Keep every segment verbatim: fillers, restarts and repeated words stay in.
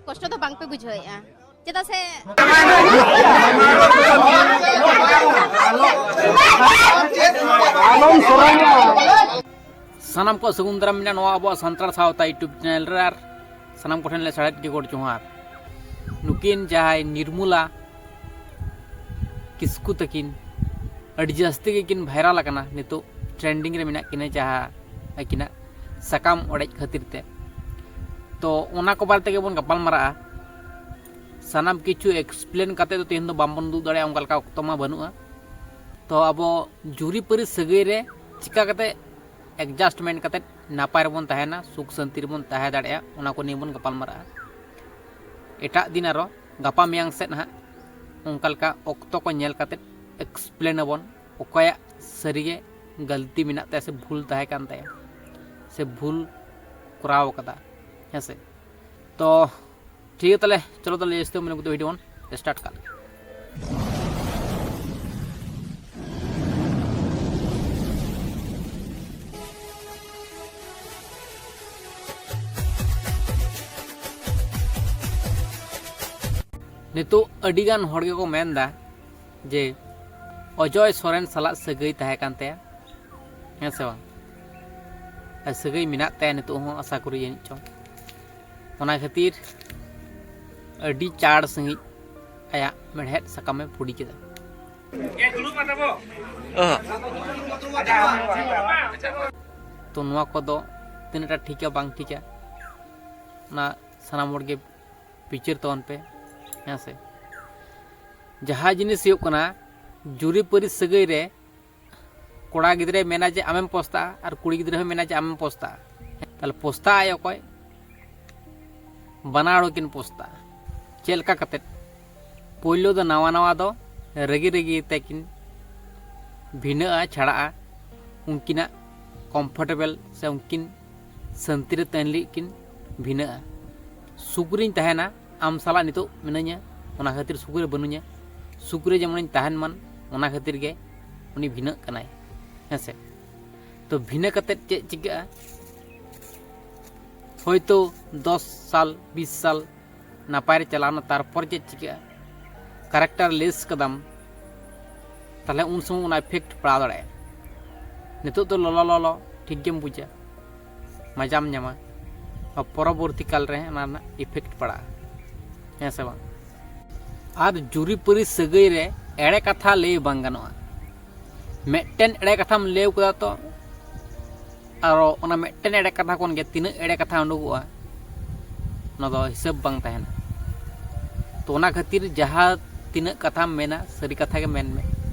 ᱠᱚᱥᱴᱚ ᱫᱚ ᱵᱟᱝᱯᱮ ᱵᱩᱡᱷᱟᱹᱣᱮᱫᱼᱟ? ᱪᱮᱫᱟᱜ ᱥᱮ ᱥᱟᱱᱟᱢ ᱠᱚ ᱥᱟᱹᱜᱩᱱ ᱫᱟᱨᱟᱢ ᱢᱮᱱᱟᱜᱼᱟ ᱱᱚᱣᱟ ᱟᱵᱚᱣᱟᱜ ᱥᱟᱱᱛᱟᱲ ᱥᱟᱶᱛᱟ YouTube ᱪᱮᱱᱮᱞ ᱨᱮ, ᱟᱨ ᱥᱟᱱᱟᱢ ᱠᱚᱴᱷᱮᱱ ᱞᱮ ᱥᱟᱲᱮᱫ ᱜᱮ ᱜᱚᱰ ᱡᱚᱦᱟᱨ᱾ ᱱᱩᱠᱤᱱ ᱡᱟᱦᱟᱸᱭ ᱱᱤᱨᱢᱩᱞᱟ ᱠᱤᱥᱠᱩ ᱛᱟᱹᱠᱤᱱ ᱟᱹᱰᱤ ᱡᱟᱹᱥᱛᱤ ᱜᱮᱠᱤᱱ ᱵᱷᱟᱭᱨᱟᱞ ᱟᱠᱟᱱᱟ, ᱱᱤᱛᱚᱜ ᱴᱨᱮᱱᱰᱤᱝ ᱨᱮ ᱢᱮᱱᱟᱜ ᱠᱤᱱᱟ ᱡᱟᱦᱟᱸ ᱟᱹᱠᱤᱱᱟᱜ ᱥᱟᱠᱟᱢ ᱚᱲᱮᱡ ᱠᱷᱟᱹᱛᱤᱨ ᱛᱮ᱾ ᱛᱚ ᱚᱱᱟ ᱠᱚ ᱵᱟᱨᱮ ᱛᱮᱜᱮ ᱵᱚᱱ ᱜᱟᱯᱟᱞ ᱢᱟᱨᱟᱜᱼᱟ᱾ ᱥᱟᱱᱟᱢ ᱠᱤᱪᱷᱩ ᱮᱠᱥᱯᱞᱮᱱ ᱠᱟᱛᱮ ᱫᱚ ᱛᱮᱦᱮᱧ ᱫᱚ ᱵᱟᱝᱵᱚᱱ ᱩᱫᱩᱜ ᱫᱟᱲᱮᱭᱟᱜᱼᱟ, ᱚᱱᱠᱟ ᱞᱮᱠᱟ ᱚᱠᱛᱚ ᱢᱟ ᱵᱟᱹᱱᱩᱜᱼᱟ᱾ ᱛᱚ ᱟᱵᱚ ᱡᱩᱨᱤᱯᱟᱹᱨᱤ ᱥᱟᱹᱜᱟᱹᱭ ᱨᱮ ᱪᱤᱠᱟ ᱠᱟᱛᱮ ᱮᱰᱡᱟᱥᱴᱢᱮᱱᱴ ᱠᱟᱛᱮ ᱱᱟᱯᱟᱭ ᱨᱮᱵᱚᱱ ᱛᱟᱦᱮᱱᱟ, ᱥᱩᱠ ᱥᱟᱹᱱᱛᱤ ᱨᱮᱵᱚᱱ ᱛᱟᱦᱮᱸ ᱫᱟᱲᱮᱭᱟᱜᱼᱟ, ᱚᱱᱟ ᱠᱚ ᱱᱤᱭᱮ ᱵᱚᱱ ᱜᱟᱯᱟᱞ ᱢᱟᱨᱟᱜᱼᱟ᱾ ᱮᱴᱟᱜ ᱫᱤᱱ ᱟᱨᱚ ᱜᱟᱯᱟ ᱢᱮᱭᱟᱝ ᱥᱮᱫ ᱦᱟᱸᱜ ᱚᱱᱠᱟ ᱞᱮᱠᱟ ᱚᱠᱛᱚ ᱠᱚ ᱧᱮᱞ ᱠᱟᱛᱮ ᱮᱠᱥᱯᱞᱮᱱ ᱟᱵᱚᱱ, ᱚᱠᱚᱭᱟᱜ ᱥᱟᱹᱨᱤᱜᱮ ᱜᱟᱹᱞᱛᱤ ᱢᱮᱱᱟᱜ ᱛᱟᱭᱟ ᱥᱮ ᱵᱷᱩᱞ ᱛᱟᱦᱮᱸ ᱠᱟᱱ ᱛᱟᱭᱟ ᱥᱮ ᱵᱷᱩᱞ ᱠᱚᱨᱟᱣ ᱠᱟᱫᱟ, ᱦᱮᱸ ᱥᱮ᱾ ᱛᱚ ᱴᱷᱤᱠ ᱜᱮᱭᱟ, ᱛᱟᱦᱞᱮ ᱪᱚᱞᱚ ᱛᱟᱦᱞᱮ ᱡᱟᱹᱥᱛᱤ ᱢᱮᱱ ᱠᱟᱛᱮ ᱵᱷᱤᱰᱤᱭᱳ ᱵᱚᱱ ᱥᱴᱟᱨᱴ ᱠᱟᱜ ᱞᱮᱜᱮ᱾ ᱱᱤᱛᱚᱜ ᱟᱹᱰᱤᱜᱟᱱ ᱦᱚᱲ ᱜᱮᱠᱚ ᱢᱮᱱᱫᱟ ᱡᱮ ᱚᱡᱚᱭ ᱥᱚᱨᱮᱱ ᱥᱟᱞᱟᱜ ᱥᱟᱹᱜᱟᱹᱭ ᱛᱟᱦᱮᱸ ᱠᱟᱱ ᱛᱟᱭᱟ, ᱦᱮᱸ ᱥᱮ ᱵᱟᱝ? ᱟᱨ ᱥᱟᱹᱜᱟᱹᱭ ᱢᱮᱱᱟᱜ ᱛᱟᱭᱟ ᱱᱤᱛᱚᱜ ᱦᱚᱸ, ᱟᱥᱟ ᱠᱚᱨᱤ ᱡᱟᱹᱱᱤᱡ ᱪᱚᱝ᱾ ᱚᱱᱟ ᱠᱷᱟᱹᱛᱤᱨ ᱟᱹᱰᱤ ᱪᱟᱲ ᱥᱟᱺᱦᱤᱡ ᱟᱭᱟᱜ ᱢᱮᱲᱦᱮᱫ ᱥᱟᱠᱟᱢᱮ ᱯᱷᱩᱲᱤ ᱠᱮᱫᱟ᱾ ᱛᱚ ᱱᱚᱣᱟ ᱠᱚᱫᱚ ᱛᱤᱱᱟᱹᱜᱴᱟ ᱴᱷᱤᱠᱟ ᱵᱟᱝ ᱴᱷᱤᱠᱟ, ᱚᱱᱟ ᱥᱟᱱᱟᱢ ᱦᱚᱲ ᱜᱮ ᱵᱤᱪᱟᱹᱨ ᱛᱟᱵᱚᱱ ᱯᱮ, ᱦᱮᱸ ᱥᱮ᱾ ᱡᱟᱦᱟᱸ ᱡᱤᱱᱤᱥ ᱦᱩᱭᱩᱜ ᱠᱟᱱᱟ, ᱡᱩᱨᱤᱯᱟᱹᱨᱤ ᱥᱟᱹᱜᱟᱹᱭ ᱨᱮ ᱠᱚᱲᱟ ᱜᱤᱫᱽᱨᱟᱹᱭ ᱢᱮᱱᱟ ᱡᱮ ᱟᱢᱮᱢ ᱯᱚᱥᱛᱟᱜᱼᱟ ᱟᱨ ᱠᱩᱲᱤ ᱜᱤᱫᱽᱨᱟᱹ ᱦᱚᱸᱭ ᱢᱮᱱᱟ ᱡᱮ ᱟᱢᱮᱢ ᱯᱚᱥᱛᱟᱜᱼᱟ᱾ ᱛᱟᱦᱞᱮ ᱯᱚᱥᱛᱟᱜᱼᱟᱭ ᱚᱠᱚᱭ? ᱵᱟᱱᱟ ᱦᱚᱲ ᱠᱤᱱ ᱯᱚᱥᱛᱟᱜᱼᱟ᱾ ᱪᱮᱫ ᱞᱮᱠᱟ ᱠᱟᱛᱮᱫ? ᱯᱳᱭᱞᱳ ᱫᱚ ᱱᱟᱣᱟ ᱱᱟᱣᱟ ᱫᱚ ᱨᱟᱹᱜᱤ ᱨᱟᱹᱜᱤ ᱛᱮᱠᱤᱱ ᱵᱷᱤᱱᱟᱹᱜᱼᱟ, ᱪᱷᱟᱲᱟᱜᱼᱟ᱾ ᱩᱱᱠᱤᱱᱟᱜ ᱠᱚᱢᱯᱷᱚᱨᱴᱮᱵᱚᱞ ᱥᱮ ᱩᱱᱠᱤᱱ ᱥᱟᱹᱱᱛᱤ ᱨᱮ ᱛᱟᱦᱮᱱ ᱞᱟᱹᱜᱤᱫ ᱠᱤᱱ ᱵᱷᱤᱱᱟᱹᱜᱼᱟ᱾ ᱥᱩᱠ ᱨᱤᱧ ᱛᱟᱦᱮᱱᱟ, ᱟᱢ ᱥᱟᱞᱟᱜ ᱱᱤᱛᱚᱜ ᱢᱤᱱᱟᱹᱧᱟ, ᱚᱱᱟ ᱠᱷᱟᱹᱛᱤᱨ ᱥᱩᱠ ᱨᱮ ᱵᱟᱹᱱᱩᱧᱟ, ᱥᱩᱠ ᱨᱮ ᱡᱮᱢᱚᱱᱤᱧ ᱛᱟᱦᱮᱱ ᱢᱟᱱ, ᱚᱱᱟ ᱠᱷᱟᱹᱛᱤᱨ ᱜᱮ ᱩᱱᱤ ᱵᱷᱤᱱᱟᱹᱜ ᱠᱟᱱᱟᱭ, ᱦᱮᱸ ᱥᱮ᱾ ᱛᱚ ᱵᱷᱤᱱᱟᱹ ᱠᱟᱛᱮᱫ ᱪᱮᱫ ᱪᱤᱠᱟᱹᱜᱼᱟ? ᱦᱚᱭᱛᱳ ᱫᱚᱥ ᱥᱟᱞ ᱵᱤᱥ ᱥᱟᱞ ᱱᱟᱯᱟᱭ ᱨᱮ ᱪᱟᱞᱟᱣᱱᱟ, ᱛᱟᱨᱯᱚᱨ ᱪᱮᱫ ᱪᱤᱠᱟᱹᱜᱼᱟ? ᱠᱮᱨᱮᱠᱴᱟᱨ ᱞᱮᱥ ᱠᱟᱫᱟᱢ, ᱛᱟᱦᱞᱮ ᱩᱱ ᱥᱚᱢᱚᱭ ᱚᱱᱟ ᱤᱯᱷᱮᱠᱴ ᱯᱟᱲᱟᱣ ᱫᱟᱲᱮᱭᱟᱜᱼᱟ᱾ ᱱᱤᱛᱚᱜ ᱫᱚ ᱞᱚᱞᱚ ᱞᱚᱞᱚ ᱴᱷᱤᱠ ᱜᱮᱢ ᱵᱩᱡᱟ, ᱢᱟᱡᱟᱢ ᱧᱟᱢᱟ, ᱟᱨ ᱯᱚᱨᱚᱵᱚᱨᱛᱤ ᱠᱟᱞ ᱨᱮ ᱚᱱᱟ ᱨᱮᱱᱟᱜ ᱤᱯᱷᱮᱠᱴ ᱯᱟᱲᱟᱜᱼᱟ, ᱦᱮᱸ ᱥᱮ ᱵᱟᱝ? ᱟᱨ ᱡᱩᱨᱤᱯᱟᱹᱨᱤ ᱥᱟᱹᱜᱟᱹᱭ ᱨᱮ ᱮᱲᱮ ᱠᱟᱛᱷᱟ ᱞᱟᱹᱭ ᱵᱟᱝ ᱜᱟᱱᱚᱜᱼᱟ᱾ ᱢᱤᱫᱴᱮᱱ ᱮᱲᱮ ᱠᱟᱛᱷᱟᱢ ᱞᱟᱹᱭ ᱠᱟᱫᱟ ᱛᱚ, ᱟᱨᱚ ᱚᱱᱟ ᱢᱤᱫᱴᱮᱱ ᱮᱲᱮ ᱠᱟᱛᱷᱟ ᱠᱷᱚᱱ ᱜᱮ ᱛᱤᱱᱟᱹᱜ ᱮᱲᱮ ᱠᱟᱛᱷᱟ ᱩᱰᱩᱠᱚᱜᱼᱟ, ᱚᱱᱟ ᱫᱚ ᱦᱤᱥᱟᱹᱵ ᱵᱟᱝ ᱛᱟᱦᱮᱱᱟ᱾ ᱛᱚ ᱚᱱᱟ ᱠᱷᱟᱹᱛᱤᱨ ᱡᱟᱦᱟᱸ ᱛᱤᱱᱟᱹᱜ ᱠᱟᱛᱷᱟᱢ ᱢᱮᱱᱟ, ᱥᱟᱹᱨᱤ ᱠᱟᱛᱷᱟ ᱜᱮ ᱢᱮᱱ ᱢᱮ,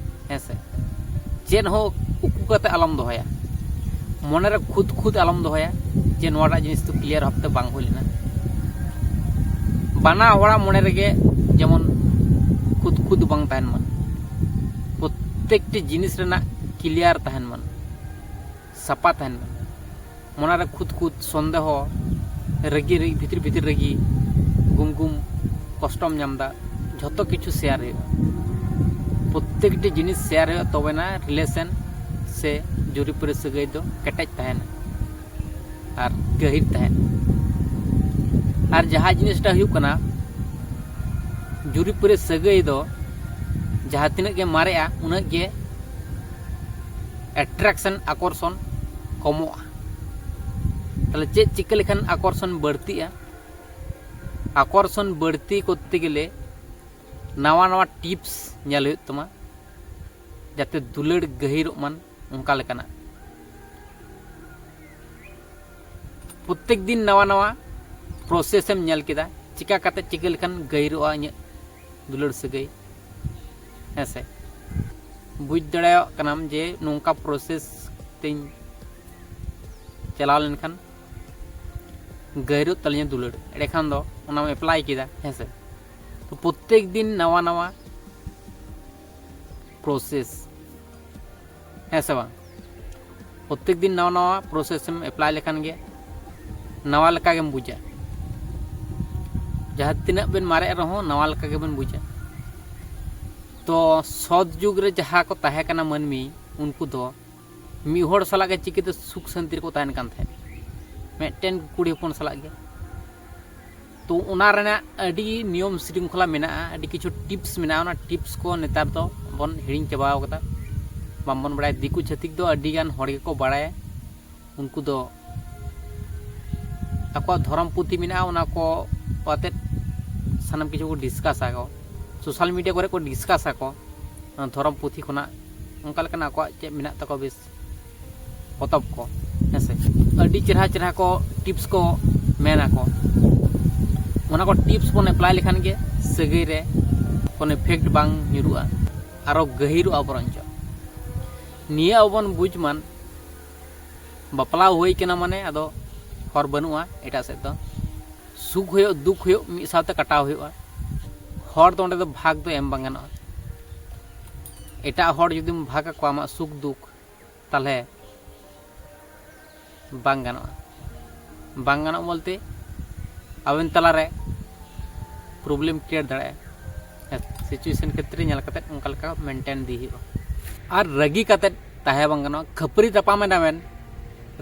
ᱦᱮᱸ ᱥᱮ? ᱪᱮᱫ ᱦᱚᱸ ᱩᱠᱩ ᱠᱟᱛᱮ ᱟᱞᱚᱢ ᱫᱚᱦᱚᱭᱟ, ᱢᱚᱱᱮᱨᱮ ᱠᱷᱩᱫ ᱠᱷᱩᱫ ᱟᱞᱚᱢ ᱫᱚᱦᱚᱭᱟ ᱡᱮ ᱱᱚᱣᱟᱴᱟᱜ ᱡᱤᱱᱤᱥ ᱫᱚ ᱠᱞᱤᱭᱟᱨ ᱵᱷᱟᱵᱛᱮ ᱵᱟᱝ ᱦᱩᱭ ᱞᱮᱱᱟ᱾ ᱵᱟᱱᱟ ᱦᱚᱲᱟᱜ ᱢᱚᱱᱮ ᱨᱮᱜᱮ ᱡᱮᱢᱚᱱ ᱠᱷᱩᱫ ᱠᱷᱩᱫ ᱵᱟᱝ ᱛᱟᱦᱮᱱ ᱢᱟ, ᱯᱨᱚᱛᱮᱠᱴᱤ ᱡᱤᱱᱤᱥ ᱨᱮᱱᱟᱜ ᱠᱞᱤᱭᱟᱨ ᱛᱟᱦᱮᱱ ᱢᱟ, ᱥᱟᱯᱟ ᱛᱟᱦᱮᱱ ᱢᱟ᱾ ᱢᱚᱱᱮᱨᱮ ᱠᱷᱩᱫ ᱠᱷᱩᱫ ᱥᱚᱱᱫᱮᱦᱚ, ᱨᱟᱹᱜᱤ, ᱨᱟᱹᱜᱤ, ᱵᱷᱤᱛᱤᱨ ᱵᱷᱤᱛᱤᱨ ᱨᱟᱹᱜᱤ, ᱜᱩᱢ ᱜᱩᱢ, ᱠᱚᱥᱴᱚᱢ ᱧᱟᱢ ᱮᱫᱟ, ᱡᱷᱚᱛᱚ ᱠᱤᱪᱷᱩ ᱥᱮᱭᱟᱨ ᱦᱩᱭᱩᱜᱼᱟ᱾ ᱯᱨᱚᱛᱮᱠᱴᱤ ᱡᱤᱱᱤᱥ ᱥᱮᱭᱟᱨ ᱦᱩᱭᱩᱜᱼᱟ, ᱛᱚᱵᱮᱱᱟ ᱨᱤᱞᱮᱥᱚᱱ ᱥᱮ ᱡᱩᱨᱤᱯᱟᱹᱨᱤ ᱥᱟᱹᱜᱟᱹᱭ ᱫᱚ ᱠᱮᱴᱮᱡ ᱛᱟᱦᱮᱱᱟ ᱟᱨ ᱜᱟᱹᱦᱤᱨ ᱛᱟᱦᱮᱱᱟ᱾ ᱟᱨ ᱡᱟᱦᱟᱸ ᱡᱤᱱᱤᱥᱴᱟ ᱦᱩᱭᱩᱜ ᱠᱟᱱᱟ, ᱡᱩᱨᱤᱯᱟᱹᱨᱤ ᱥᱟᱹᱜᱟᱹᱭ ᱫᱚ ᱡᱟᱦᱟᱸ ᱛᱤᱱᱟᱹᱜ ᱜᱮ ᱢᱟᱨᱮᱜᱼᱟ, ᱩᱱᱟᱹᱜ ᱜᱮ ᱮᱴᱨᱟᱠᱥᱚᱱ, ᱟᱠᱚᱨᱥᱚᱱ ᱠᱚᱢᱚᱜᱼᱟ᱾ ᱛᱟᱦᱞᱮ ᱪᱮᱫ ᱪᱤᱠᱟᱹ ᱞᱮᱠᱷᱟᱱ ᱟᱠᱚᱨᱥᱚᱱ ᱵᱟᱹᱲᱛᱤᱜᱼᱟ? ᱟᱠᱚᱨᱥᱚᱱ ᱵᱟᱹᱲᱛᱤ ᱠᱚᱨᱛᱮ ᱜᱮᱞᱮ ᱱᱟᱣᱟ ᱱᱟᱣᱟ ᱴᱤᱯᱥ ᱧᱮᱞ ᱦᱩᱭᱩᱜ ᱛᱟᱢᱟ, ᱡᱟᱛᱮ ᱫᱩᱞᱟᱹᱲ ᱜᱟᱹᱦᱤᱨᱚᱜ ᱢᱟᱱ, ᱚᱱᱠᱟ ᱞᱮᱠᱟᱱᱟᱜ᱾ ᱯᱨᱚᱛᱮᱠ ᱫᱤᱱ ᱱᱟᱣᱟ ᱱᱟᱣᱟ ᱯᱨᱚᱥᱮᱥ ᱮᱢ ᱧᱮᱞ ᱠᱮᱫᱟ, ᱪᱤᱠᱟ ᱠᱟᱛᱮ ᱪᱤᱠᱟᱹ ᱞᱮᱠᱷᱟᱱ ᱜᱟᱹᱦᱤᱨᱚᱜᱼᱟ ᱤᱧᱟᱹᱜ ᱫᱩᱞᱟᱹᱲ ᱥᱟᱹᱜᱟᱹᱭ, ᱦᱮᱸ ᱥᱮ? ᱵᱩᱡᱽ ᱫᱟᱲᱮᱭᱟᱜ ᱠᱟᱱᱟᱢ ᱡᱮ ᱱᱚᱝᱠᱟ ᱯᱨᱚᱥᱮᱥ ᱛᱤᱧ ᱪᱟᱞᱟᱣ ᱞᱮᱱᱠᱷᱟᱱ ᱜᱟᱹᱦᱤᱨᱚᱜ ᱛᱟᱹᱞᱤᱧᱟ ᱫᱩᱞᱟᱹᱲ, ᱮᱸᱰᱮᱠᱷᱟᱱ ᱫᱚ ᱚᱱᱟᱢ ᱮᱯᱞᱟᱭ ᱠᱮᱫᱟ, ᱦᱮᱸ ᱥᱮ? ᱛᱚ ᱯᱨᱚᱛᱮᱠ ᱫᱤᱱ ᱱᱟᱣᱟ ᱱᱟᱣᱟ ᱯᱨᱚᱥᱮᱥ, ᱦᱮᱸ ᱥᱮ ᱵᱟᱝ? ᱯᱨᱚᱛᱮᱠ ᱫᱤᱱ ᱱᱟᱣᱟ ᱱᱟᱣᱟ ᱯᱨᱚᱥᱮᱥ ᱮᱢ ᱮᱯᱞᱟᱭ ᱞᱮᱠᱷᱟᱱ ᱜᱮ ᱱᱟᱣᱟ ᱞᱮᱠᱟ ᱜᱮᱢ ᱵᱩᱡᱟ᱾ ᱡᱟᱦᱟᱸ ᱛᱤᱱᱟᱹᱜ ᱵᱮᱱ ᱢᱟᱨᱮᱜ ᱨᱮᱦᱚᱸ ᱱᱟᱣᱟ ᱞᱮᱠᱟ ᱜᱮᱵᱮᱱ ᱵᱩᱡᱟ᱾ ᱛᱚ ᱥᱚᱛ ᱡᱩᱜᱽ ᱨᱮ ᱡᱟᱦᱟᱸ ᱠᱚ ᱛᱟᱦᱮᱸ ᱠᱟᱱᱟ ᱢᱟᱹᱱᱢᱤ, ᱩᱱᱠᱩ ᱫᱚ ᱢᱤᱫ ᱦᱚᱲ ᱥᱟᱞᱟᱜ ᱜᱮ ᱪᱤᱠᱟᱹᱛᱮ ᱥᱩᱠ ᱥᱟᱱᱛᱤ ᱨᱮᱠᱚ ᱛᱟᱦᱮᱱ ᱠᱟᱱ ᱛᱟᱦᱮᱸᱫ? ᱢᱤᱫᱴᱮᱱ ᱠᱩᱲᱤ ᱦᱚᱯᱚᱱ ᱥᱟᱞᱟᱜ ᱜᱮ᱾ ᱛᱚ ᱚᱱᱟ ᱨᱮᱱᱟᱜ ᱟᱹᱰᱤ ᱱᱤᱭᱚᱢ ᱥᱨᱤᱝᱠᱷᱚᱞᱟ ᱢᱮᱱᱟᱜᱼᱟ, ᱟᱹᱰᱤ ᱠᱤᱪᱷᱩ ᱴᱤᱯᱥ ᱢᱮᱱᱟᱜᱼᱟ᱾ ᱚᱱᱟ ᱴᱤᱯᱥ ᱠᱚ ᱱᱮᱛᱟᱨ ᱫᱚ ᱵᱚᱱ ᱦᱤᱲᱤᱧ ᱪᱟᱵᱟᱣ ᱠᱟᱫᱟ, ᱵᱟᱝᱵᱚᱱ ᱵᱟᱲᱟᱭᱟ᱾ ᱫᱤᱠᱩ ᱪᱷᱟᱹᱛᱤᱠ ᱫᱚ ᱟᱹᱰᱤᱜᱟᱱ ᱦᱚᱲ ᱜᱮᱠᱚ ᱵᱟᱲᱟᱭᱟ᱾ ᱩᱱᱠᱩ ᱫᱚ ᱟᱠᱚᱣᱟᱜ ᱫᱷᱚᱨᱚᱢ ᱯᱩᱛᱷᱤ ᱢᱮᱱᱟᱜᱼᱟ, ᱚᱱᱟ ᱠᱚ ᱟᱛᱮᱫ ᱥᱟᱱᱟᱢ ᱠᱤᱪᱷᱩ ᱠᱚ ᱰᱤᱥᱠᱟᱥ ᱟᱠᱚ, ᱥᱳᱥᱟᱞ ᱢᱤᱰᱤᱭᱟ ᱠᱚᱨᱮ ᱠᱚ ᱰᱤᱥᱠᱟᱥ ᱟᱠᱚ᱾ ᱚᱱᱟ ᱫᱷᱚᱨᱚᱢ ᱯᱩᱛᱷᱤ ᱠᱷᱚᱱᱟᱜ ᱚᱱᱠᱟ ᱞᱮᱠᱟᱱᱟᱜ ᱟᱠᱚᱣᱟᱜ ᱪᱮᱫ ᱢᱮᱱᱟᱜ ᱛᱟᱠᱚᱣᱟ ᱵᱮᱥ ᱯᱚᱛᱚᱵ ᱠᱚ, ᱦᱮᱸ ᱥᱮ, ᱟᱹᱰᱤ ᱪᱮᱨᱦᱟ ᱪᱮᱨᱦᱟ ᱠᱚ ᱴᱤᱯᱥ ᱠᱚ ᱢᱮᱱ ᱟᱠᱚ᱾ ᱚᱱᱟ ᱠᱚ ᱴᱤᱯᱥ ᱵᱚᱱ ᱮᱯᱞᱟᱭ ᱞᱮᱠᱷᱟᱱ ᱜᱮ ᱥᱟᱹᱜᱟᱹᱭ ᱨᱮ ᱠᱳᱱᱳ ᱤᱯᱷᱮᱠᱴ ᱵᱟᱝ ᱧᱩᱨᱩᱜᱼᱟ, ᱟᱨᱚ ᱜᱟᱹᱦᱤᱨᱚᱜᱼᱟ ᱵᱚᱨᱚᱱᱪᱚ᱾ ᱱᱤᱭᱟᱹ ᱟᱵᱚ ᱵᱚᱱ ᱵᱩᱡᱽ ᱢᱟᱱ, ᱵᱟᱯᱞᱟ ᱦᱩᱭ ᱠᱟᱱᱟ ᱢᱟᱱᱮ ᱟᱫᱚ ᱦᱚᱨ ᱵᱟᱹᱱᱩᱜᱼᱟ ᱮᱴᱟᱜ ᱥᱮᱫ ᱫᱚ᱾ ᱥᱩᱠ ᱦᱩᱭᱩᱜ ᱫᱩᱠ ᱦᱩᱭᱩᱜ ᱢᱤᱫ ᱥᱟᱶᱛᱮ ᱠᱟᱴᱟᱣ ᱦᱩᱭᱩᱜᱼᱟ᱾ ᱦᱚᱲ ᱫᱚ ᱚᱸᱰᱮ ᱫᱚ ᱵᱷᱟᱜᱽ ᱫᱚ ᱮᱢ ᱵᱟᱝ ᱜᱟᱱᱚᱜᱼᱟ᱾ ᱮᱴᱟᱜ ᱦᱚᱲ ᱡᱩᱫᱤᱢ ᱵᱷᱟᱜᱽ ᱟᱠᱚᱣᱟ ᱟᱢᱟᱜ ᱥᱩᱠ ᱫᱩᱠ, ᱛᱟᱦᱚᱞᱮ ᱵᱟᱝ ᱜᱟᱱᱚᱜᱼᱟ᱾ ᱵᱟᱝ ᱜᱟᱱᱚᱜ ᱵᱚᱞᱛᱮ ᱟᱵᱮᱱ ᱛᱟᱞᱟᱨᱮ ᱯᱨᱚᱵᱞᱮᱢ ᱠᱨᱤᱭᱮᱴ ᱫᱟᱲᱮᱭᱟᱜᱼᱟ᱾ ᱥᱤᱪᱩᱭᱮᱥᱚᱱ ᱠᱷᱮᱛᱨᱮ ᱧᱮᱞ ᱠᱟᱛᱮ ᱚᱱᱠᱟ ᱞᱮᱠᱟ ᱢᱮᱱᱴᱮᱱ ᱤᱫᱤ ᱦᱩᱭᱩᱜᱼᱟ᱾ ᱟᱨ ᱨᱟᱹᱜᱤ ᱠᱟᱛᱮ ᱛᱟᱦᱮᱸ ᱵᱟᱝ ᱜᱟᱱᱚᱜᱼᱟ᱾ ᱠᱷᱟᱹᱯᱟᱹᱨᱤ ᱛᱟᱯᱟᱢ ᱮᱱᱟ ᱵᱮᱱ,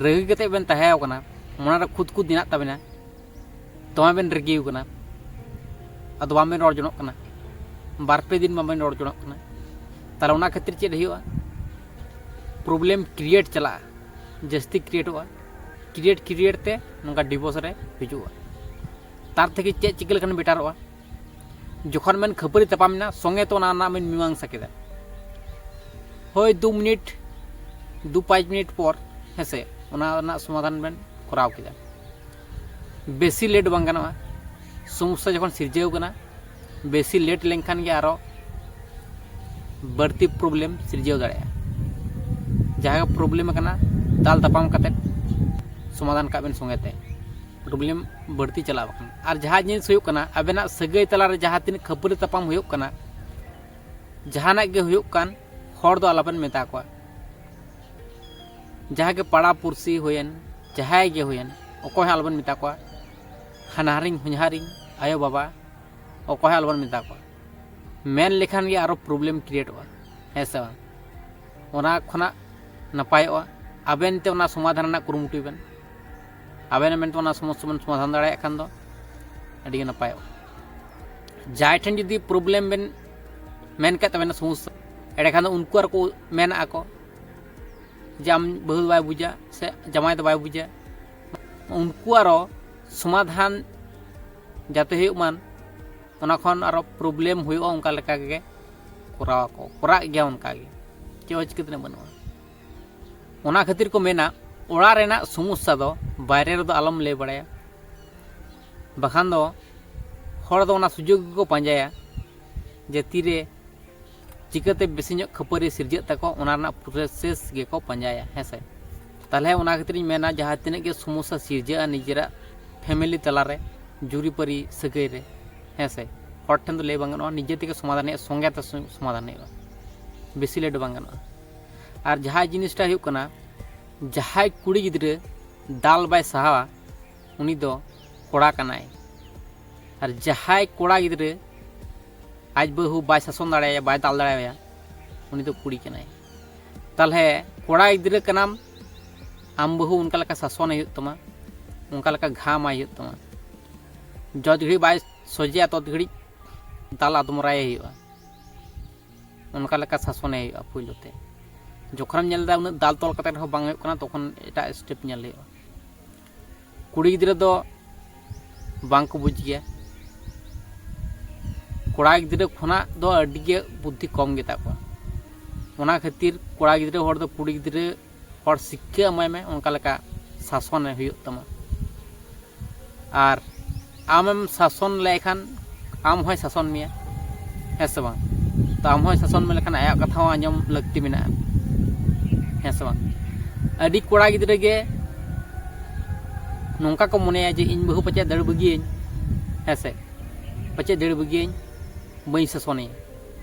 ᱨᱟᱹᱜᱤ ᱠᱟᱛᱮ ᱵᱮᱱ ᱛᱟᱦᱮᱸ ᱠᱟᱱᱟ, ᱢᱚᱱᱮᱨᱮ ᱠᱷᱩᱫ ᱠᱷᱩᱫ ᱢᱮᱱᱟᱜ ᱛᱟᱵᱮᱱᱟ, ᱫᱚᱢᱮ ᱵᱮᱱ ᱨᱟᱹᱜᱤ ᱟᱠᱟᱱᱟ, ᱟᱫᱚ ᱵᱟᱝ ᱵᱮᱱ ᱨᱚᱲ ᱡᱚᱱᱚᱜ ᱠᱟᱱᱟ, ᱵᱟᱨ ᱯᱮ ᱫᱤᱱ ᱵᱟᱝ ᱵᱮᱱ ᱨᱚᱲ ᱡᱚᱱᱚᱜ ᱠᱟᱱᱟ, ᱛᱟᱦᱚᱞᱮ ᱚᱱᱟ ᱠᱷᱟᱹᱛᱤᱨ ᱪᱮᱫ ᱦᱩᱭᱩᱜᱼᱟ? ᱯᱨᱚᱵᱞᱮᱢ ᱠᱨᱤᱭᱮᱴ ᱪᱟᱞᱟᱜᱼᱟ, ᱡᱟᱹᱥᱛᱤ ᱠᱨᱤᱭᱮᱴᱚᱜᱼᱟ᱾ ᱠᱨᱤᱭᱮᱴ ᱠᱨᱤᱭᱮᱴ ᱛᱮ ᱱᱚᱝᱠᱟ ᱰᱤᱵᱷᱳᱨᱥ ᱨᱮ ᱦᱤᱡᱩᱜᱼᱟ᱾ ᱛᱟᱨ ᱛᱷᱮᱠᱮ ᱪᱮᱫ ᱪᱤᱠᱟᱹ ᱞᱮᱠᱷᱟᱱ ᱵᱮᱴᱟᱨᱚᱜᱼᱟ? ᱡᱚᱠᱷᱚᱱ ᱵᱮᱱ ᱠᱷᱟᱹᱯᱟᱹᱨᱤ ᱛᱟᱯᱟᱢ ᱮᱱᱟ, ᱥᱚᱸᱜᱮ ᱛᱮ ᱚᱱᱟ ᱨᱮᱱᱟᱜ ᱵᱮᱱ ᱢᱤᱢᱟᱝᱥᱟ ᱠᱮᱫᱟ᱾ ᱦᱳᱭ, ᱫᱩ ᱢᱤᱱᱤᱴ, ᱫᱩ ᱯᱟᱸᱪ ᱢᱤᱱᱤᱴ ᱯᱚᱨ, ᱦᱮᱸᱥᱮ, ᱚᱱᱟ ᱨᱮᱱᱟᱜ ᱥᱚᱢᱟᱫᱷᱟᱱ ᱵᱮᱱ ᱠᱚᱨᱟᱣ ᱠᱮᱫᱟ᱾ ᱵᱮᱥᱤ ᱞᱮᱴ ᱵᱟᱝ ᱜᱟᱱᱚᱜᱼᱟ᱾ ᱥᱚᱢᱚᱥᱥᱟ ᱡᱚᱠᱷᱚᱱ ᱥᱤᱨᱡᱟᱹᱣ ᱠᱟᱱᱟ, ᱵᱮᱥᱤ ᱞᱮᱴ ᱞᱮᱱᱠᱷᱟᱱ ᱜᱮ ᱟᱨᱚ ᱵᱟᱹᱲᱛᱤ ᱯᱨᱚᱵᱞᱮᱢ ᱥᱤᱨᱡᱟᱹᱣ ᱫᱟᱲᱮᱭᱟᱜᱼᱟ᱾ ᱡᱟᱦᱟᱸ ᱜᱮ ᱯᱨᱚᱵᱞᱮᱢ ᱟᱠᱟᱱᱟ, ᱫᱟᱞ ᱛᱟᱯᱟᱢ ᱠᱟᱛᱮᱫ ᱥᱚᱢᱟᱫᱷᱟᱱ ᱠᱟᱜ ᱵᱮᱱ ᱥᱚᱸᱜᱮ ᱛᱮ, ᱯᱨᱚᱵᱞᱮᱢ ᱵᱟᱹᱲᱛᱤ ᱪᱟᱞᱟᱣ ᱟᱠᱟᱱᱟ᱾ ᱟᱨ ᱡᱟᱦᱟᱸ ᱡᱤᱱᱤᱥ ᱦᱩᱭᱩᱜ ᱠᱟᱱᱟ, ᱟᱵᱮᱱᱟᱜ ᱥᱟᱹᱜᱟᱹᱭ ᱛᱟᱞᱟᱨᱮ ᱡᱟᱦᱟᱸ ᱛᱤᱱᱟᱹᱜ ᱠᱷᱟᱹᱯᱟᱹᱨᱤ ᱛᱟᱯᱟᱢ ᱦᱩᱭᱩᱜ ᱠᱟᱱᱟ, ᱡᱟᱦᱟᱱᱟᱜ ᱜᱮ ᱦᱩᱭᱩᱜ ᱠᱟᱱ, ᱦᱚᱲ ᱫᱚ ᱟᱞᱚᱵᱮᱱ ᱢᱮᱛᱟ ᱠᱚᱣᱟ᱾ ᱡᱟᱦᱟᱸ ᱜᱮ ᱯᱟᱲᱟ ᱯᱩᱲᱥᱤ ᱦᱩᱭᱮᱱ, ᱡᱟᱦᱟᱸᱭ ᱜᱮ ᱦᱩᱭᱮᱱ, ᱚᱠᱚᱭ ᱦᱚᱸ ᱟᱞᱚᱵᱮᱱ ᱢᱮᱛᱟ ᱠᱚᱣᱟ᱾ ᱦᱟᱱᱦᱟᱨᱤᱧ ᱦᱚᱧᱦᱟᱨᱤᱧ, ᱟᱭᱳ ᱵᱟᱵᱟ, ᱚᱠᱚᱭ ᱦᱚᱸ ᱟᱞᱚᱵᱮᱱ ᱢᱮᱛᱟ ᱠᱚᱣᱟ᱾ ᱢᱮᱱ ᱞᱮᱠᱷᱟᱱ ᱜᱮ ᱟᱨᱚ ᱯᱨᱚᱵᱞᱮᱢ ᱠᱨᱤᱭᱮᱴᱚᱜᱼᱟ, ᱦᱮᱸ ᱥᱮ ᱵᱟᱝ? ᱚᱱᱟ ᱠᱷᱚᱱᱟᱜ ᱱᱟᱯᱟᱭᱚᱜᱼᱟ ᱟᱵᱮᱱ ᱛᱮ ᱚᱱᱟ ᱥᱚᱢᱟᱫᱷᱟᱱ ᱨᱮᱱᱟᱜ ᱠᱩᱨᱩᱢᱩᱴᱩᱭ ᱵᱮᱱ᱾ ᱟᱵᱮᱱ ᱢᱮᱱᱛᱮ ᱚᱱᱟ ᱥᱚᱢᱚᱥᱥᱟ ᱵᱮᱱ ᱥᱚᱢᱟᱫᱷᱟᱱ ᱫᱟᱲᱮᱭᱟᱜ ᱠᱷᱟᱱ ᱫᱚ ᱟᱹᱰᱤ ᱜᱮ ᱱᱟᱯᱟᱭᱚᱜᱼᱟ᱾ ᱡᱟᱦᱟᱸᱭ ᱴᱷᱮᱱ ᱡᱩᱫᱤ ᱯᱨᱚᱵᱞᱮᱢ ᱵᱮᱱ ᱢᱮᱱ ᱠᱟᱜ ᱛᱟᱵᱮᱱᱟ ᱥᱚᱢᱚᱥᱥᱟ, ᱮᱸᱰᱮᱠᱷᱟᱱ ᱫᱚ ᱩᱱᱠᱩ ᱟᱨ ᱠᱚ ᱢᱮᱱᱟᱜᱼᱟ ᱠᱚ ᱡᱮ ᱟᱢ ᱵᱟᱹᱦᱩ ᱫᱚ ᱵᱟᱭ ᱵᱩᱡᱟ ᱥᱮ ᱡᱟᱢᱟᱭ ᱫᱚ ᱵᱟᱭ ᱵᱩᱡᱟ, ᱩᱱᱠᱩ ᱟᱨᱚ ᱥᱚᱢᱟᱫᱷᱟᱱ ᱡᱟᱛᱮ ᱦᱩᱭᱩᱜ ᱢᱟᱱ, ᱚᱱᱟ ᱠᱷᱚᱱ ᱟᱨᱚ ᱯᱨᱚᱵᱞᱮᱢ ᱦᱩᱭᱩᱜᱼᱟ, ᱚᱱᱠᱟ ᱞᱮᱠᱟ ᱜᱮ ᱠᱚᱨᱟᱣ ᱟᱠᱚ, ᱠᱚᱨᱟᱜ ᱜᱮᱭᱟ ᱚᱱᱠᱟ ᱜᱮ, ᱪᱮᱫ ᱦᱚᱸ ᱪᱤᱠᱟᱹ ᱛᱮᱱᱟᱜ ᱵᱟᱹᱱᱩᱜᱼᱟ᱾ ᱚᱱᱟ ᱠᱷᱟᱹᱛᱤᱨ ᱠᱚ ᱢᱮᱱᱟ, ᱚᱲᱟᱜ ᱨᱮᱱᱟᱜ ᱥᱚᱢᱚᱥᱥᱟ ᱫᱚ ᱵᱟᱭᱨᱮ ᱨᱮᱫᱚ ᱟᱞᱚᱢ ᱞᱟᱹᱭ ᱵᱟᱲᱟᱭᱟ, ᱵᱟᱠᱷᱟᱱ ᱫᱚ ᱦᱚᱲ ᱫᱚ ᱚᱱᱟ ᱥᱩᱡᱳᱜᱽ ᱜᱮᱠᱚ ᱯᱟᱸᱡᱟᱭᱟ ᱡᱮ ᱛᱤᱨᱮ ᱪᱤᱠᱟᱹᱛᱮ ᱵᱮᱥᱤ ᱧᱚᱜ ᱠᱷᱟᱹᱯᱟᱹᱨᱤ ᱥᱤᱨᱡᱟᱹᱜ ᱛᱟᱠᱚ, ᱚᱱᱟ ᱨᱮᱱᱟᱜ ᱯᱨᱚᱥᱮᱥ ᱜᱮᱠᱚ ᱯᱟᱸᱡᱟᱭᱟ, ᱦᱮᱸ ᱥᱮ᱾ ᱛᱟᱦᱚᱞᱮ ᱚᱱᱟ ᱠᱷᱟᱹᱛᱤᱨᱤᱧ ᱢᱮᱱᱟ, ᱡᱟᱦᱟᱸ ᱛᱤᱱᱟᱹᱜ ᱜᱮ ᱥᱚᱢᱚᱥᱥᱟ ᱥᱤᱨᱡᱟᱹᱜᱼᱟ ᱱᱤᱡᱮᱨᱟᱜ ᱯᱷᱮᱢᱮᱞᱤ ᱛᱟᱞᱟᱨᱮ, ᱡᱩᱨᱤᱯᱟᱹᱨᱤ ᱥᱟᱹᱜᱟᱹᱭ ᱨᱮ, ᱦᱮᱸ ᱥᱮ, ᱦᱚᱲ ᱴᱷᱮᱱ ᱫᱚ ᱞᱟᱹᱭ ᱵᱟᱝ ᱜᱟᱱᱚᱜᱼᱟ, ᱱᱤᱡᱮ ᱛᱮᱜᱮ ᱥᱚᱢᱟᱫᱷᱟᱱ ᱦᱩᱭᱩᱜᱼᱟ, ᱥᱚᱸᱜᱮ ᱛᱮ ᱥᱚ-, ᱥᱚᱢᱟᱫᱷᱟᱱ ᱦᱩᱭᱩᱜᱼᱟ, ᱵᱮᱥᱤ ᱞᱮᱴ ᱵᱟᱝ ᱜᱟᱱᱚᱜᱼᱟ᱾ ᱟᱨ ᱡᱟᱦᱟᱸ ᱡᱤᱱᱤᱥᱴᱟ ᱦᱩᱭᱩᱜ ᱠᱟᱱᱟ, ᱡᱟᱦᱟᱸᱭ ᱠᱩᱲᱤ ᱜᱤᱫᱽᱨᱟᱹ ᱫᱟᱞ ᱵᱟᱭ ᱥᱟᱦᱟᱣᱟ, ᱩᱱᱤ ᱫᱚ ᱠᱚᱲᱟ ᱠᱟᱱᱟᱭ᱾ ᱟᱨ ᱡᱟᱦᱟᱸᱭ ᱠᱚᱲᱟ ᱜᱤᱫᱽᱨᱟᱹ ᱟᱡ ᱵᱟᱹᱦᱩ ᱵᱟᱭ ᱥᱟᱥᱚᱱ ᱫᱟᱲᱮᱭᱟᱭᱟ, ᱵᱟᱭ ᱫᱟᱞ ᱫᱟᱲᱮᱭᱟᱭᱟ, ᱩᱱᱤ ᱫᱚ ᱠᱩᱲᱤ ᱠᱟᱱᱟᱭ᱾ ᱛᱟᱦᱚᱞᱮ ᱠᱚᱲᱟ ᱜᱤᱫᱽᱨᱟᱹ ᱠᱟᱱᱟᱢ, ᱟᱢ ᱵᱟᱹᱦᱩ ᱚᱱᱠᱟ ᱞᱮᱠᱟ ᱥᱟᱥᱚᱱ ᱦᱩᱭᱩᱜ ᱛᱟᱢᱟ, ᱚᱱᱠᱟ ᱞᱮᱠᱟ ᱜᱷᱟᱢ ᱟᱭ ᱦᱩᱭᱩᱜ ᱛᱟᱢᱟ᱾ ᱡᱚᱛ ᱜᱷᱟᱹᱲᱤᱡ ᱵᱟᱭ ᱥᱚᱡᱷᱮᱭᱟ, ᱛᱚᱛ ᱜᱷᱟᱹᱲᱤᱡ ᱫᱟᱞ ᱟᱫᱢᱚᱨᱟᱭᱮ ᱦᱩᱭᱩᱜᱼᱟ, ᱚᱱᱠᱟ ᱞᱮᱠᱟ ᱥᱟᱥᱚᱱᱮ ᱦᱩᱭᱩᱜᱼᱟ᱾ ᱯᱳᱭᱞᱳ ᱛᱮ ᱡᱚᱠᱷᱚᱱᱮᱢ ᱧᱮᱞ ᱮᱫᱟ ᱩᱱᱟᱹᱜ ᱫᱟᱞ ᱛᱚᱞ ᱠᱟᱛᱮ ᱨᱮᱦᱚᱸ ᱵᱟᱝ ᱦᱩᱭᱩᱜ ᱠᱟᱱᱟ, ᱛᱚᱠᱷᱚᱱ ᱮᱴᱟᱜ ᱥᱴᱮᱯ ᱧᱮᱞ ᱦᱩᱭᱩᱜᱼᱟ᱾ ᱠᱩᱲᱤ ᱜᱤᱫᱽᱨᱟᱹ ᱫᱚ ᱵᱟᱝ ᱠᱚ ᱵᱩᱡᱽ ᱜᱮᱭᱟ, ᱠᱚᱲᱟ ᱜᱤᱫᱽᱨᱟᱹ ᱠᱷᱚᱱᱟᱜ ᱫᱚ ᱟᱹᱰᱤ ᱜᱮ ᱵᱩᱫᱽᱫᱷᱤ ᱠᱚᱢ ᱜᱮᱛᱟ ᱠᱚᱣᱟ᱾ ᱚᱱᱟ ᱠᱷᱟᱹᱛᱤᱨ ᱠᱚᱲᱟ ᱜᱤᱫᱽᱨᱟᱹ ᱦᱚᱲ ᱫᱚ ᱠᱩᱲᱤ ᱜᱤᱫᱽᱨᱟᱹ ᱦᱚᱲ ᱥᱤᱠᱠᱷᱟᱹ ᱮᱢᱟᱭ ᱢᱮ, ᱚᱱᱠᱟ ᱞᱮᱠᱟ ᱥᱟᱥᱚᱱᱮ ᱦᱩᱭᱩᱜ ᱛᱟᱢᱟ᱾ ᱟᱨ ᱟᱢᱮᱢ ᱥᱟᱥᱚᱱ ᱞᱮᱠᱷᱟᱱ ᱟᱢ ᱦᱚᱸᱭ ᱥᱟᱥᱚᱱ ᱢᱮᱭᱟ, ᱦᱮᱸ ᱥᱮ ᱵᱟᱝ? ᱛᱚ ᱟᱢ ᱦᱚᱸᱭ ᱥᱟᱥᱚᱱ ᱢᱮ ᱞᱮᱠᱷᱟᱱ ᱟᱭᱟᱜ ᱠᱟᱛᱷᱟ ᱦᱚᱸ ᱟᱸᱡᱚᱢ ᱞᱟᱹᱠᱛᱤ ᱢᱮᱱᱟᱜᱼᱟ, ᱦᱮᱸ ᱥᱮ ᱵᱟᱝ? ᱟᱹᱰᱤ ᱠᱚᱲᱟ ᱜᱤᱫᱽᱨᱟᱹ ᱜᱮ ᱱᱚᱝᱠᱟ ᱠᱚ ᱢᱚᱱᱮᱭᱟ ᱡᱮ ᱤᱧ ᱵᱟᱹᱦᱩ ᱯᱟᱪᱮᱫ ᱫᱟᱹᱲ ᱵᱟᱹᱜᱤᱭᱟᱹᱧ, ᱦᱮᱸ ᱥᱮ, ᱯᱟᱪᱮᱫ ᱫᱟᱹᱲ ᱵᱟᱹᱜᱤᱭᱟᱹᱧ, ᱵᱟᱹᱧ ᱥᱟᱥᱚᱱᱮᱭᱟ᱾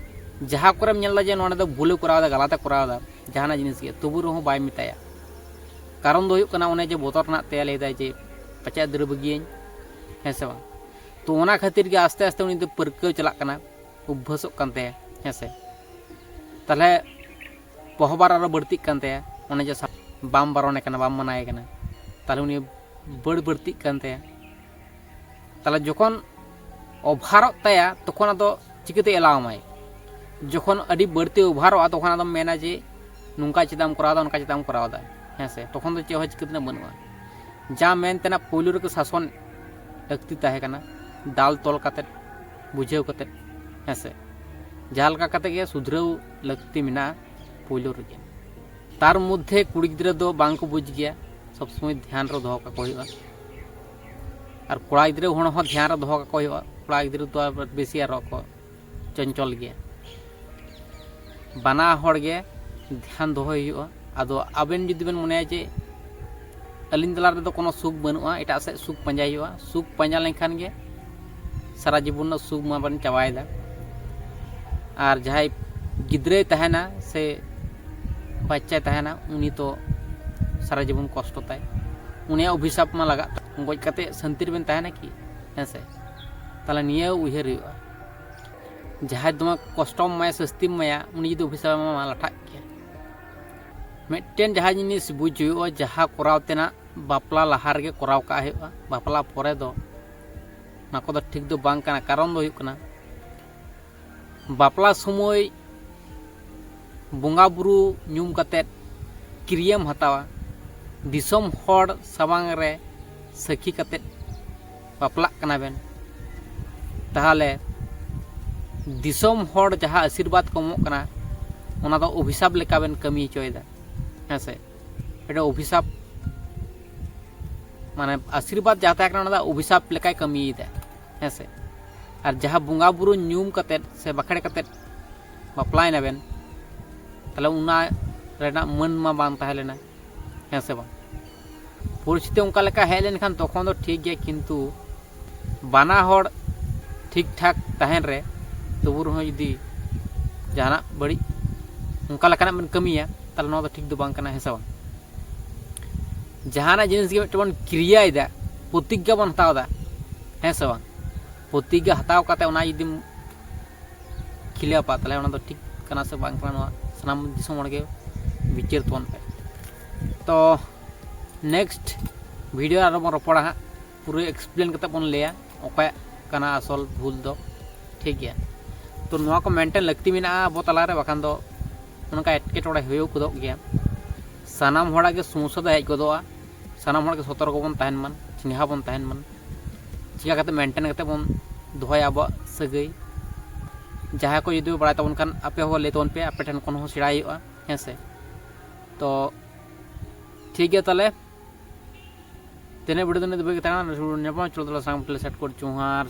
ᱡᱟᱦᱟᱸ ᱠᱚᱨᱮᱢ ᱧᱮᱞ ᱮᱫᱟ ᱡᱮ ᱱᱚᱰᱮ ᱫᱚ ᱵᱷᱩᱞᱮ ᱠᱚᱨᱟᱣ ᱮᱫᱟ, ᱜᱟᱞᱟᱛᱮ ᱠᱚᱨᱟᱣ ᱮᱫᱟ ᱡᱟᱦᱟᱱᱟᱜ ᱡᱤᱱᱤᱥ ᱜᱮ, ᱛᱚᱵᱩ ᱨᱮᱦᱚᱸ ᱵᱟᱭ ᱢᱮᱛᱟᱭᱟ᱾ ᱠᱟᱨᱚᱱ ᱫᱚ ᱦᱩᱭᱩᱜ ᱠᱟᱱᱟ ᱚᱱᱮ ᱡᱮ ᱵᱚᱛᱚᱨ ᱨᱮᱱᱟᱜ ᱛᱮ ᱞᱟᱹᱭᱫᱟᱭ ᱡᱮ ᱯᱟᱪᱮᱫ ᱫᱟᱹᱲ ᱵᱟᱹᱜᱤᱭᱟᱹᱧ, ᱦᱮᱸ ᱥᱮ ᱵᱟᱝ? ᱛᱚ ᱚᱱᱟ ᱠᱷᱟᱹᱛᱤᱨ ᱜᱮ ᱟᱥᱛᱮ ᱟᱥᱛᱮ ᱩᱱᱤ ᱫᱚ ᱯᱟᱹᱨᱠᱟᱹᱣ ᱪᱟᱞᱟᱜ ᱠᱟᱱᱟ, ᱚᱵᱵᱷᱟᱥᱚᱜ ᱠᱟᱱ ᱛᱟᱭᱟ, ᱦᱮᱸ ᱥᱮ᱾ ᱛᱟᱦᱚᱞᱮ ᱯᱚᱦᱚᱵᱟᱨ ᱟᱨᱚ ᱵᱟᱹᱲᱛᱤᱜ ᱠᱟᱱ ᱛᱟᱭᱟ, ᱚᱱᱮ ᱡᱮ ᱥᱟ-, ᱵᱟᱢ ᱵᱟᱨᱚᱱᱮ ᱠᱟᱱᱟ, ᱵᱟᱢ ᱢᱟᱱᱟᱭᱮ ᱠᱟᱱᱟ, ᱛᱟᱦᱚᱞᱮ ᱩᱱᱤ ᱵᱟᱹᱲ ᱵᱟᱹᱲᱛᱤᱜ ᱠᱟᱱ ᱛᱟᱭᱟ᱾ ᱛᱟᱦᱚᱞᱮ ᱡᱚᱠᱷᱚᱱ ᱚᱵᱷᱟᱨᱚᱜ ᱛᱟᱭᱟ, ᱛᱚᱠᱷᱚᱱ ᱟᱫᱚ ᱪᱤᱠᱟᱹᱛᱮ ᱮᱞᱟᱣ ᱟᱢᱟᱭ? ᱡᱚᱠᱷᱚᱱ ᱟᱹᱰᱤ ᱵᱟᱹᱲᱛᱤ ᱚᱵᱷᱟᱨᱚᱜᱼᱟ, ᱛᱚᱠᱷᱚᱱ ᱟᱫᱚᱢ ᱢᱮᱱᱟ ᱡᱮ, "ᱱᱚᱝᱠᱟ ᱪᱮᱫᱟᱜ ᱮᱢ ᱠᱚᱨᱟᱣ ᱮᱫᱟ, ᱚᱱᱠᱟ ᱪᱮᱫᱟᱜ ᱮᱢ ᱠᱚᱨᱟᱣ ᱮᱫᱟ?" ᱦᱮᱸ ᱥᱮ? ᱛᱚᱠᱷᱚᱱ ᱫᱚ ᱪᱮᱫ ᱦᱚᱸ ᱪᱤᱠᱟᱹ ᱛᱮᱱᱟᱜ ᱵᱟᱹᱱᱩᱜᱼᱟ᱾ ᱡᱟ ᱢᱮᱱ ᱛᱮᱱᱟᱜ ᱯᱳᱭᱞᱳ ᱨᱮᱜᱮ ᱥᱟᱥᱚᱱ ᱞᱟᱹᱠᱛᱤ ᱛᱟᱦᱮᱸ ᱠᱟᱱᱟ, ᱫᱟᱞ ᱛᱚᱞ ᱠᱟᱛᱮᱫ, ᱵᱩᱡᱷᱟᱹᱣ ᱠᱟᱛᱮᱫ, ᱦᱮᱸ ᱥᱮ? ᱡᱟᱦᱟᱸ ᱞᱮᱠᱟ ᱠᱟᱛᱮᱫ ᱜᱮ ᱥᱩᱫᱷᱨᱟᱹᱣ ᱞᱟᱹᱠᱛᱤ ᱢᱮᱱᱟᱜᱼᱟ ᱯᱳᱭᱞᱳ ᱨᱮᱜᱮ᱾ ᱛᱟᱨ ᱢᱚᱫᱽᱫᱷᱮ ᱠᱩᱲᱤ ᱜᱤᱫᱽᱨᱟᱹ ᱫᱚ ᱵᱟᱝ ᱠᱚ ᱵᱩᱡᱽ ᱜᱮᱭᱟ, ᱥᱚᱵᱽ ᱥᱚᱢᱚᱭ ᱫᱷᱮᱭᱟᱱ ᱨᱮ ᱫᱚᱦᱚ ᱠᱟᱠᱚ ᱦᱩᱭᱩᱜᱼᱟ᱾ ᱟᱨ ᱠᱚᱲᱟ ᱜᱤᱫᱽᱨᱟᱹ ᱦᱚᱲ ᱦᱚᱸ ᱫᱷᱮᱭᱟᱱ ᱨᱮ ᱫᱚᱦᱚ ᱠᱟᱠᱚ ᱦᱩᱭᱩᱜᱼᱟ᱾ ᱠᱚᱲᱟ ᱜᱤᱫᱽᱨᱟᱹ ᱫᱚ ᱟᱨ ᱵᱮᱥᱤ ᱟᱨᱚ ᱠᱚ ᱪᱚᱧᱪᱚᱞ ᱜᱮᱭᱟ᱾ ᱵᱟᱱᱟ ᱦᱚᱲ ᱜᱮ ᱫᱷᱮᱭᱟᱱ ᱫᱚᱦᱚᱭ ᱦᱩᱭᱩᱜᱼᱟ᱾ ᱟᱫᱚ ᱟᱵᱮᱱ ᱡᱩᱫᱤ ᱵᱮᱱ ᱢᱚᱱᱮᱭᱟ ᱡᱮ ᱟᱹᱞᱤᱧ ᱛᱟᱞᱟ ᱨᱮᱫᱚ ᱠᱳᱱᱳ ᱥᱩᱠ ᱵᱟᱹᱱᱩᱜᱼᱟ, ᱮᱴᱟᱜ ᱥᱮᱫ ᱥᱩᱠ ᱯᱟᱸᱡᱟᱭ ᱦᱩᱭᱩᱜᱼᱟ, ᱥᱩᱠ ᱯᱟᱸᱡᱟ ᱞᱮᱱᱠᱷᱟᱱ ᱜᱮ ᱥᱟᱨᱟ ᱡᱤᱵᱚᱱ ᱨᱮᱱᱟᱜ ᱥᱩᱠ ᱢᱟᱵᱮᱱ ᱪᱟᱵᱟᱭᱮᱫᱟ᱾ ᱟᱨ ᱡᱟᱦᱟᱸᱭ ᱜᱤᱫᱽᱨᱟᱹᱭ ᱛᱟᱦᱮᱱᱟ ᱥᱮ ᱵᱟᱪᱪᱟᱭ ᱛᱟᱦᱮᱱᱟ, ᱩᱱᱤ ᱛᱚ ᱥᱟᱨᱟ ᱡᱤᱵᱚᱱ ᱠᱚᱥᱴᱚ ᱛᱟᱭ, ᱩᱱᱤᱭᱟᱜ ᱚᱵᱷᱤᱥᱟᱯ ᱢᱟ ᱞᱟᱜᱟᱜ ᱛᱟᱭ᱾ ᱜᱚᱡ ᱠᱟᱛᱮ ᱥᱟᱹᱱᱛᱤ ᱨᱮᱵᱮᱱ ᱛᱟᱦᱮᱱᱟ ᱠᱤ? ᱦᱮᱸ ᱥᱮ? ᱛᱟᱦᱚᱞᱮ ᱱᱤᱭᱟᱹ ᱩᱭᱦᱟᱹᱨ ᱦᱩᱭᱩᱜᱼᱟ, ᱡᱟᱦᱟᱸᱭ ᱫᱚᱢᱮ ᱠᱚᱥᱴᱚᱢ ᱮᱢᱟᱭᱟ, ᱥᱟᱹᱥᱛᱤᱢ ᱮᱢᱟᱭᱟ, ᱩᱱᱤ ᱡᱩᱫᱤ ᱚᱵᱷᱤᱥᱟᱯ ᱮᱢᱟᱢᱟ, ᱞᱟᱴᱷᱟᱜ ᱜᱮᱭᱟ᱾ ᱢᱤᱫᱴᱮᱱ ᱡᱟᱦᱟᱸ ᱡᱤᱱᱤᱥ ᱵᱩᱡᱽ ᱦᱩᱭᱩᱜᱼᱟ, ᱡᱟᱦᱟᱸ ᱠᱚᱨᱟᱣ ᱛᱮᱱᱟᱜ ᱵᱟᱯᱞᱟ ᱞᱟᱦᱟ ᱨᱮᱜᱮ ᱠᱚᱨᱟᱣ ᱠᱟᱜ ᱦᱩᱭᱩᱜᱼᱟ᱾ ᱵᱟᱯᱞᱟ ᱯᱚᱨᱮ ᱫᱚ ᱚᱱᱟ ᱠᱚᱫᱚ ᱴᱷᱤᱠ ᱫᱚ ᱵᱟᱝ ᱠᱟᱱᱟ᱾ ᱠᱟᱨᱚᱱ ᱫᱚ ᱦᱩᱭᱩᱜ ᱠᱟᱱᱟ, ᱵᱟᱯᱞᱟ ᱥᱚᱢᱚᱭ ᱵᱚᱸᱜᱟ ᱵᱩᱨᱩ ᱧᱩᱢ ᱠᱟᱛᱮᱫ ᱠᱤᱨᱭᱟᱹᱢ ᱦᱟᱛᱟᱣᱟ, ᱫᱤᱥᱚᱢ ᱦᱚᱲ ᱥᱟᱢᱟᱝ ᱨᱮ ᱥᱟᱹᱠᱷᱤ ᱠᱟᱛᱮᱫ ᱵᱟᱯᱞᱟᱜ ᱠᱟᱱᱟ ᱵᱮᱱ, ᱛᱟᱦᱚᱞᱮ ᱫᱤᱥᱚᱢ ᱦᱚᱲ ᱡᱟᱦᱟᱸ ᱟᱥᱤᱨᱵᱟᱫᱽ ᱠᱚ ᱮᱢᱚᱜ ᱠᱟᱱᱟ, ᱚᱱᱟ ᱫᱚ ᱚᱵᱷᱤᱥᱟᱯ ᱞᱮᱠᱟ ᱵᱮᱱ ᱠᱟᱹᱢᱤ ᱦᱚᱪᱚᱭᱮᱫᱟ᱾ ᱦᱮᱸ ᱥᱮ? ᱢᱤᱫᱴᱮᱱ ᱚᱵᱷᱤᱥᱟᱯ, ᱢᱟᱱᱮ ᱟᱥᱤᱨᱵᱟᱫᱽ ᱡᱟᱦᱟᱸ ᱛᱟᱦᱮᱸ ᱠᱟᱱᱟ, ᱚᱱᱟ ᱫᱚ ᱚᱵᱷᱤᱥᱟᱯ ᱞᱮᱠᱟᱭ ᱠᱟᱹᱢᱤᱭᱮᱫᱟ᱾ ᱦᱮᱸ ᱥᱮ? ᱟᱨ ᱡᱟᱦᱟᱸ ᱵᱚᱸᱜᱟ ᱵᱩᱨᱩ ᱧᱩᱢ ᱠᱟᱛᱮᱫ ᱥᱮ ᱵᱟᱠᱷᱮᱲ ᱠᱟᱛᱮᱫ ᱵᱟᱯᱞᱟᱭᱮᱱᱟ ᱵᱮᱱ, ᱛᱟᱦᱚᱞᱮ ᱚᱱᱟ ᱨᱮᱱᱟᱜ ᱢᱟᱹᱱ ᱢᱟ ᱵᱟᱝ ᱛᱟᱦᱮᱸ ᱞᱮᱱᱟ, ᱦᱮᱸ ᱥᱮ ᱵᱟᱝ? ᱯᱚᱨᱤᱥᱛᱷᱤᱛᱤ ᱚᱱᱠᱟ ᱞᱮᱠᱟ ᱦᱮᱡ ᱞᱮᱱᱠᱷᱟᱱ ᱛᱚᱠᱷᱚᱱ ᱫᱚ ᱴᱷᱤᱠ ᱜᱮᱭᱟ, ᱠᱤᱱᱛᱩ ᱵᱟᱱᱟ ᱦᱚᱲ ᱴᱷᱤᱠ ᱴᱷᱟᱠ ᱛᱟᱦᱮᱱ ᱨᱮ ᱛᱚᱵᱩ ᱨᱮᱦᱚᱸ ᱡᱩᱫᱤ ᱡᱟᱦᱟᱱᱟᱜ ᱵᱟᱹᱲᱤᱡ ᱚᱱᱠᱟ ᱞᱮᱠᱟᱱᱟᱜ ᱵᱮᱱ ᱠᱟᱹᱢᱤᱭᱟ, ᱛᱟᱦᱚᱞᱮ ᱱᱚᱣᱟ ᱫᱚ ᱴᱷᱤᱠ ᱫᱚ ᱵᱟᱝ ᱠᱟᱱᱟ, ᱦᱮᱸ ᱥᱮ ᱵᱟᱝ? ᱡᱟᱦᱟᱱᱟᱜ ᱡᱤᱱᱤᱥ ᱜᱮ ᱢᱤᱫᱴᱮᱱ ᱵᱚᱱ ᱠᱨᱤᱭᱟᱭᱮᱫᱟ, ᱯᱨᱚᱛᱤᱜᱽᱜᱟ ᱵᱚᱱ ᱦᱟᱛᱟᱣ ᱮᱫᱟ, ᱦᱮᱸ ᱥᱮ ᱵᱟᱝ? ᱯᱨᱚᱛᱤᱜᱽᱜᱟ ᱦᱟᱛᱟᱣ ᱠᱟᱛᱮ ᱚᱱᱟ ᱡᱩᱫᱤᱢ ᱠᱷᱤᱞᱟᱯᱟ, ᱛᱟᱦᱚᱞᱮ ᱚᱱᱟ ᱫᱚ ᱴᱷᱤᱠ ᱠᱟᱱᱟ ᱥᱮ ᱵᱟᱝ ᱠᱟᱱᱟ, ᱱᱚᱣᱟ ᱥᱟᱱᱟᱢ ᱫᱤᱥᱚᱢ ᱦᱚᱲ ᱜᱮ ᱵᱤᱪᱟᱹᱨ ᱛᱟᱵᱚᱱ ᱯᱮ᱾ ᱛᱚ ᱱᱮᱠᱥᱴ ᱵᱷᱤᱰᱤᱭᱳ ᱟᱨᱚ ᱵᱚᱱ ᱨᱚᱯᱚᱲᱟ ᱦᱟᱸᱜ, ᱯᱩᱨᱟᱹ ᱮᱠᱥᱯᱞᱮᱱ ᱠᱟᱛᱮ ᱵᱚᱱ ᱞᱟᱹᱭᱟ ᱚᱠᱚᱭᱟᱜ ᱠᱟᱱᱟ ᱟᱥᱚᱞ ᱵᱷᱩᱞ ᱫᱚ᱾ ᱴᱷᱤᱠ ᱜᱮᱭᱟ, ᱛᱚ ᱱᱚᱣᱟ ᱠᱚ ᱢᱮᱱᱴᱮᱱ ᱞᱟᱹᱠᱛᱤ ᱢᱮᱱᱟᱜᱼᱟ ᱟᱵᱚ ᱛᱟᱞᱟᱨᱮ, ᱵᱟᱠᱷᱟᱱ ᱫᱚ ᱚᱱᱠᱟ ᱮᱴᱠᱮᱴᱚᱬᱮ ᱦᱩᱭᱩᱜ ᱜᱚᱫᱚᱜ ᱜᱮᱭᱟ᱾ ᱥᱟᱱᱟᱢ ᱦᱚᱲᱟᱜ ᱜᱮ ᱥᱚᱢᱚᱥᱥᱟ ᱫᱚ ᱦᱮᱡ ᱜᱚᱫᱚᱜᱼᱟ᱾ ᱥᱟᱱᱟᱢ ᱦᱚᱲ ᱜᱮ ᱥᱚᱛᱚᱨᱠᱚ ᱵᱚᱱ ᱛᱟᱦᱮᱱ ᱢᱟ, ᱪᱮᱸᱜᱷᱟ ᱵᱚᱱ ᱛᱟᱦᱮᱱ ᱢᱟ᱾ ᱪᱮᱠᱟ ᱠᱟᱛᱮ ᱢᱮᱱᱴᱮᱱ ᱠᱟᱛᱮ ᱵᱚᱱ ᱫᱚᱦᱚᱭᱟ ᱟᱵᱚᱣᱟᱜ ᱥᱟᱹᱜᱟᱹᱭ᱾ ᱡᱟᱦᱟᱸᱭ ᱠᱚ ᱡᱩᱫᱤ ᱵᱟᱲᱟᱭ ᱛᱟᱵᱚᱱ ᱠᱷᱟᱱ, ᱟᱯᱮ ᱦᱚᱸ ᱞᱟᱹᱭ ᱛᱟᱵᱚᱱ ᱯᱮ, ᱟᱯᱮ ᱴᱷᱮᱱ ᱠᱷᱚᱱ ᱦᱚᱸ ᱥᱮᱬᱟᱭ ᱦᱩᱭᱩᱜᱼᱟ, ᱦᱮᱸ ᱥᱮ᱾ ᱛᱚ ᱴᱷᱤᱠ ᱜᱮᱭᱟ, ᱛᱟᱦᱚᱞᱮ ᱛᱮᱦᱮᱧᱟᱜ ᱵᱷᱤᱰᱤᱭᱳ ᱫᱚ ᱱᱤᱱᱟᱹᱜ ᱫᱷᱟᱹᱵᱤᱡ ᱜᱮ ᱛᱟᱦᱮᱸ ᱠᱟᱱᱟ᱾ ᱧᱟᱯᱟᱢ ᱪᱚᱞᱚ ᱛᱟᱦᱚᱞᱮ ᱥᱟᱱᱟᱢ ᱠᱚ ᱴᱷᱮᱱ ᱥᱮᱴ ᱠᱚᱨ ᱡᱚᱦᱟᱨ᱾